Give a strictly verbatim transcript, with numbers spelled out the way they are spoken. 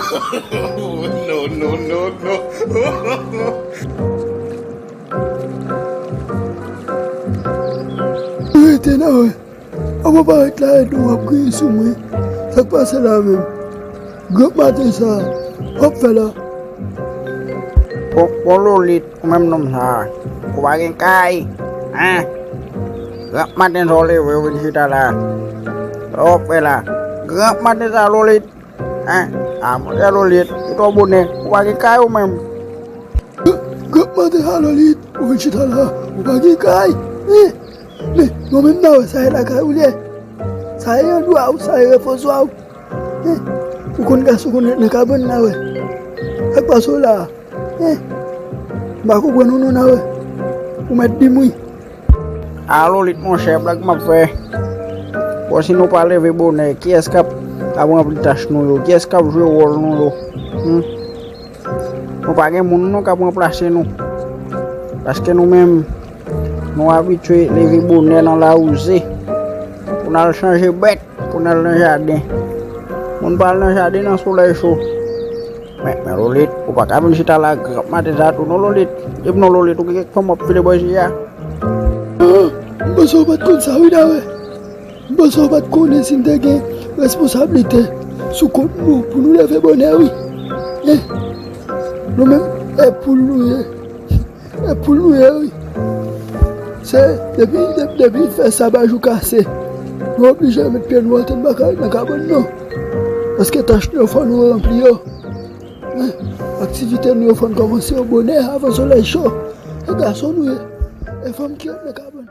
No, no, no, no. Rete nan wè. Avan parèt la, etan w ap griyen sou mwen. Sa k pase la menm? Granp maten sa a, w ap fè la? Bon, bon Lolit, ou menm nonm sa a, ou pa gen kay, en? Granp maten sa w leve, ou vin chita la. Sa w ap fè la? Granp maten sa a, Lolit, en? A, monchè Lolit, se twò bonè, ou pa gen kay ou menm? Granp maten sa a, Lolit, ou vin chita la, ou pa gen kay, en? Men, mwen menm nan wè sa e lakay ou l ye. Sa e andwa w, sa e repozwa w. Hen, ou konn gason konn ret nan kabann nan wè. Sa k pase w la a? Hen, m pa konprann ou non nan wè. Ou mèt di m wi. A Lolit monchè, blag m ap fè. Bon, si nou pa leve bonè, kiyès k ap, ap ranpli tach nou yo? Kiyès k ap jwe wòl nou yo? Hmm? Nou pa gen moun non k ap ranplase nou. Paske nou menm, nou abitye leve bonè nan lawouze pou n al chanje bèt, pou n al nan jaden. Moun pa al nan jaden nan solèy cho. Men, men Lolit, ou pa ka vin chita la granp maten sa tou non Lolit. Di m non Lolit, ou gen kòman w ap file bò je a? Ah, m panse w pa t konn sa wi dawè. M panse w pa t konnen si n te gen responsablite sou kont nou pou nou leve bonè wi. Eh, nou menm, e poul nou ye. E poul nou ye wi. Se depi, depi, depi fè sa ba jou kase, nou oblije met pye nou atè, n pa ka ret nan kabann non. Paske tach nou yo fò nou ranpli yo. Eh, aktivite nou yo fò n kòmanse yo bonè avan solèy cho. E gason nou ye. E fanm ki ret nan kabann.